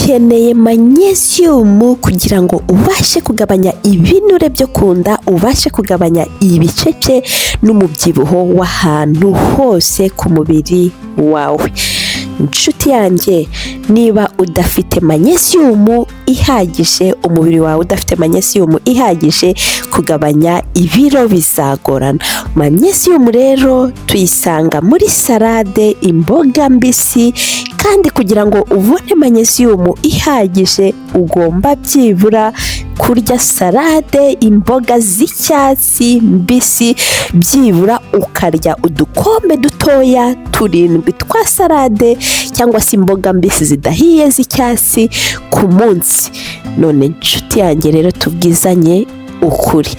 Ukeneye magnesium kugira ngo ubashe kugabanya ibinure byo ku nda, ubashe kugabanya ibicece n'umubyibuho w'ahantu hose ku mubiri wawe. Inshuti yanjye, niba udafite magnesium ihagije, umubiri wawe udafite magnesium ihagije, kugabanya ibiro bizagorana. Magnesium rero tuyisanga muri salade, imboga mbisi, kandi kugira ngo ubone magnesium ihagije ugomba byibura kurya salade, imboga z'icyatsi mbisi, byibura ukarya udukombe dutoya turindwi twa salade cyangwa se imboga mbisi zidahiye z'icyatsi ku munsi. None inshuti yanjye rero, tubwizanye ukuri,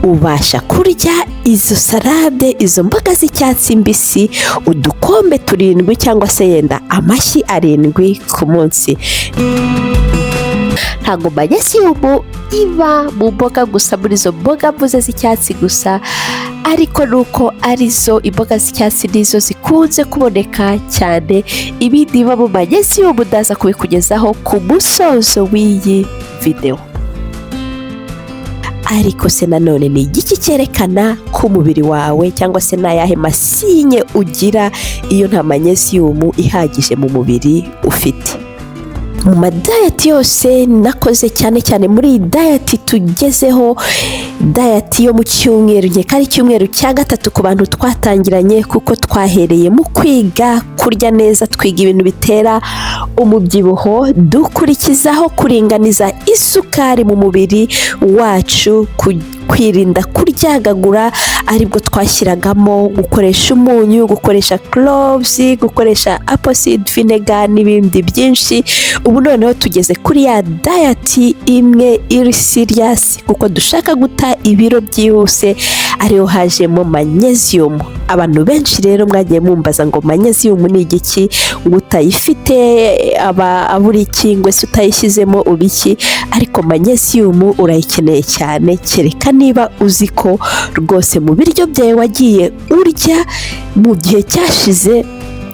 ubasha kurya izo salade, izo mboga z'icyatsi mbisi, udukombe turindwi cyangwa se yenda amashyi arindwi ku munsi? Ntabwo magnesium iba mu mboga gusa, muri izo mboga mvuze z'icyatsi gusa, ariko nuko arizo imboga z'icyatsi nizo zikunze kuboneka cyane. Ibindi biba mu magnesium ndaza kubikugezaho ku musozo w'iyi videwo. Ariko se nanone ni igiki cyerekana ko umubiri wawe, cyangwa se n'ayahe ma signes ugira iyo nta magnesium ihagije mu mubiri ufite? Mu ma diet yose nakoze, cyane cyane muri iyi diet tugezeho, diet yo mu cyumweru, nkeka ari icyumweru cya gatatu ku bantu twatangiranye, kuko twahereye mu kwiga kurya neza, twiga ibintu bitera umubyibuho, dukurikizaho kuringaniza isukari mu mubiri wacu, kwirinda kuryagagura, aribwo twashyiragamo gukoresha umunyu, gukoresha cloves, gukoresha apple cider vinegar n'ibindi byinshi. Ubu noneho tugeze kuri ya diet imwe iri serious, kuko dushaka guta ibiro byihuse, ariho hajemo magnesium. Abantu benshi rero mwagiye mumbaza ngo magnesium ni igiki, ngo utayifite aba abura iki, ngo ese utayishyizemo uba iki? Ariko magnesium urayikeneye cyane, kereka niba uzi ko rwose mu biryo byawe wagiye urya mu gihe cyashize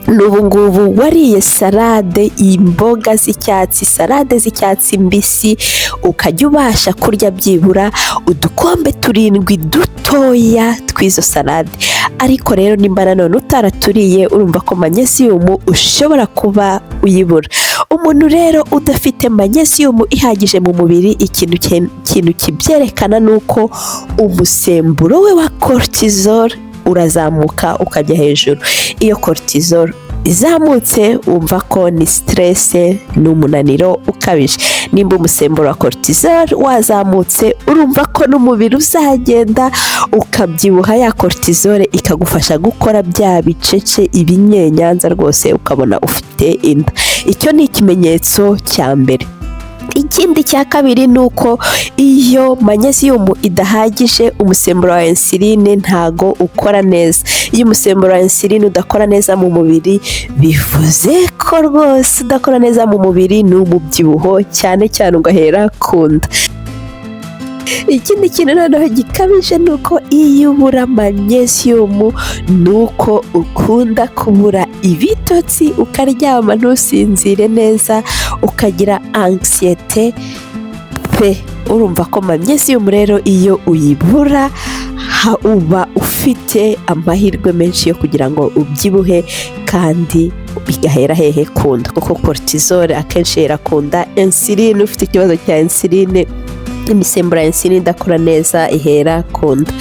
n'ubu ngubu wariye salade, imboga z'icyatsi, salade z'icyatsi mbisi, ukajya ubasha kurya byibura udukombe turindwi dutoya tw'izo salade. Ariko rero nimba nanone utaraturiye, urumva ko magnesium ushobora kuba uyibura. Umuntu rero udafite magnesium ihagije mu mubiri, ikintu kibyerekana ni uko umusemburo we wa cortisol urazamuka ukajya hejuru. Iyo cortisol izamutse, wumva ko ni stress, ni umunaniro ukabije. Nimba umusemburo wa cortisol wazamutse, urumva ko n'umubiri uzagenda ukabyibuha, ya cortisol ikagufasha gukora bya bicece, ibinyenyanza, rwose ukabona ufite inda. Icyo ni ikimenyetso cya mbere. Ikindi cya kabiri ni uko iyo magnesium idahagije, umusemburo wa insuline ntago ukora neza. Iyo umusemburo wa insuline udakora neza mu mubiri, bivuze ko rwose udakora neza mu mubiri ni umubyibuho, cyane cyane ugahera ku nda. Ikindi kintu noneho gikabije ni uko iyo ubura magnesium, ni uko ukunda kubura ibitotsi, ukaryama ntusinzire neza, ukagira anxiété pe. Urumva ko magnesium rero iyo uyibura, uba ufite amahirwe menshi yo kugira ngo ubyibuhe, kandi bigahera hehe? Ku nda, kuko cortisol akenshi ihera ku nda. Insuline, ufite ikibazo cya insuline, imisemburo ya insuline idakora neza, ihera ku nda.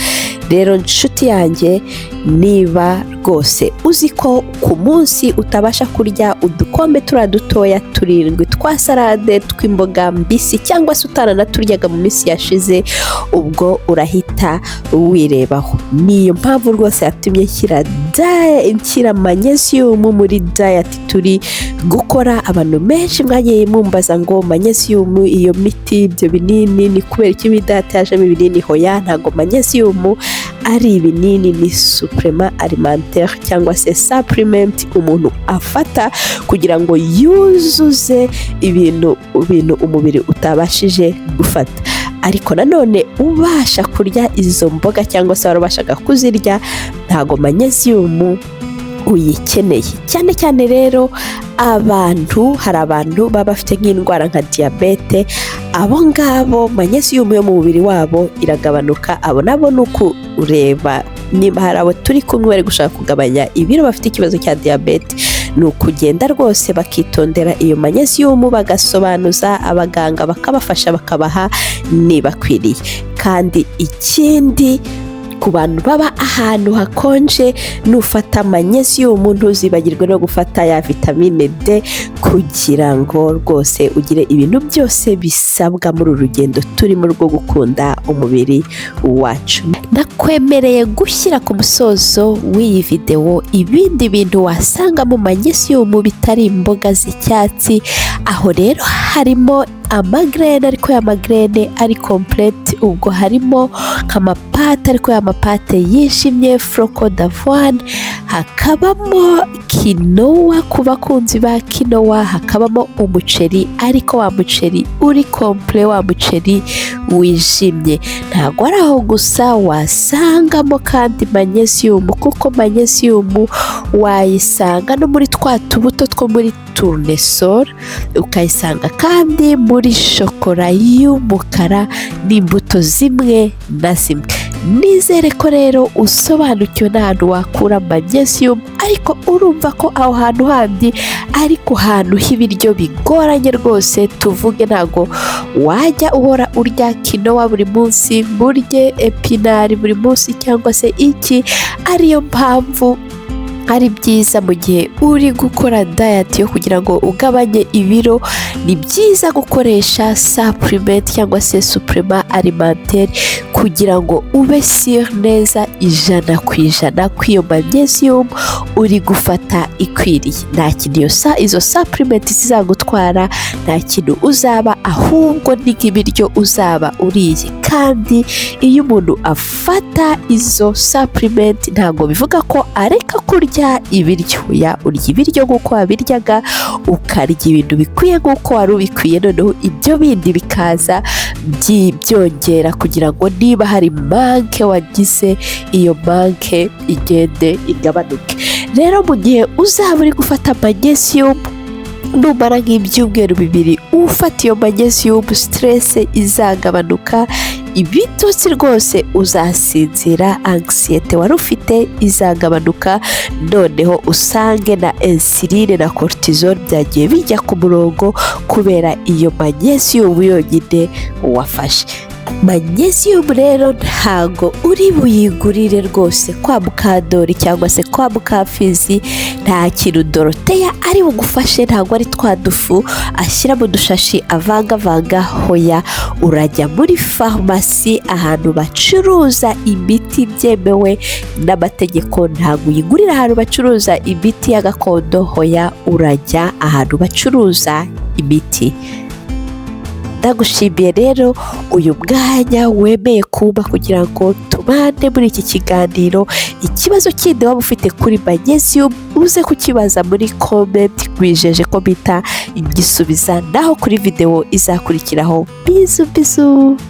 Rero nshuti yanjye, niba rwose uzi ko ku munsi utabasha kurya udukombe turiya dutoya turindwi twa salade tw'imboga mbisi, cyangwa se utaranaturyaga mu minsi yashize, ubwo urahita wirebaho. Niyo mpamvu rwose yatumye nshyira magnesium muri diet turi gukora. Abantu benshi mwagiye mumbaza ngo magnesium, iyo miti, ibyo binini, ni kubera iki muri diet yajemo ibinini? Hoya, ntabwo magnesium ari ibinini, ni supplément alimentaire cyangwa se supplement umuntu afata kugira ngo yuzuze ibintu umubiri utabashije gufata. Ariko nanone ubasha kurya izo mboga cyangwa se warabashaga kuzirya, ntabwo magnesium uyikeneye cyane cyane. Rero Abantu, hari abantu baba bafite nk'indwara nka diyabete, abo ngabo magnesium yo mu mubiri wabo iragabanuka. Abo nabo ni ukureba niba hari abo turi kumwe bari gushaka kugabanya ibiro bafite ikibazo cya diyabete, ni ukugenda rwose bakitondera iyo magnesium, bagasobanuza abaganga bakabafasha, bakabaha nibakwiriye. Kandi ikindi, ku bantu baba ahantu hakonje, nufata magnesium ntuzibagirwe no gufata ya vitamine D, kugira ngo rwose ugire ibintu byose bisabwa muri uru rugendo turimo rwo gukunda umubiri wacu. Ndakwemereye gushyira ku musozo w'iyi videwo ibindi bintu wasangamo magnesium bitari imboga z'icyatsi. Aho rero harimo amagraines, ariko ya magraines ari complètes. Ubwo harimo nk'amapâtes, ariko ya mapâtes yijimye, flocons d'avoine, hakabamo quinoa ku bakunzi ba quinoa, hakabamo umuceri, ariko wa muceri uri complet, wa muceri wijimye. Ntabwo ari aho gusa wasangamo kandi magnesium, kuko magnesium wayisanga no muri twa tubuto two muri tournesol, ukayisanga kandi muri shokora y'umukara n'imbuto zimwe na zimwe. Nizere ko rero usobanukiwe n'ahantu wakura magnesium, ariko urumva ko aho hantu handi ari ku hantu h'ibiryo bigoranye rwose. Tuvuge ntabwo wajya uhora urya quinoa buri munsi, burye épinards buri munsi cyangwa se iki. Ariyo mpamvu ari byiza mu gihe uri gukora diet yo kugira ngo ugabanye ibiro, ni byiza gukoresha supplement cyangwa se supplément alimentaire, kugira ngo ube sûr neza 100% ko iyo magnesium uri gufata ikwiriye. Nta kintu iyo sa izo supplement zizagutwara, nta kintu uzaba, ahubwo ni nk'ibiryo uzaba uriye. Kandi iyo umuntu afata izo supplement ntabwo bivuga ko areka kurya ibiryo. Ya, urya ibiryo nk'uko wabiryaga, ukarya ibintu bikwiye nk'uko wari ubikwiye, noneho ibyo bindi bikaza byongera kugira ngo niba hari manque wagize, iyo manque igende igabanuke. Rero mu gihe uzaba uri gufata magnesium, numara nk'ibyumweru 2 ufata iyo magnesium, stress izagabanuka, ibitotsi rwose uzasinzira, anxiété wari ufite izagabanuka, noneho usange na insuline na cortisol byagiye bijya ku murongo kubera iyo magnesium yonyine wafashe. Magnesium rero ntago uri buyigurire rwose kwa Mukandori cyangwa se kwa Mukafizi. Nta kintu Doroteya ari bugufashe, ntabwo ari twa dufu ashyira mu dushashi avangavanga. Hoya, urajya muri farumasi, ahantu bacuruza imiti byemewe n'amategeko. Ntabwo uyigurira ahantu bacuruza imiti ya gakondo. Hoya, urajya ahantu bacuruza imiti. Ndagushimiye rero uyu mwanya wemeye kumpa kugira ngo tubane muri iki kiganiro. Ikibazo kindi waba ufite kuri magnesium uze kukibaza muri comment, wijeje ko mpita igisubiza naho kuri videwo izakurikiraho. Bisous, bisous.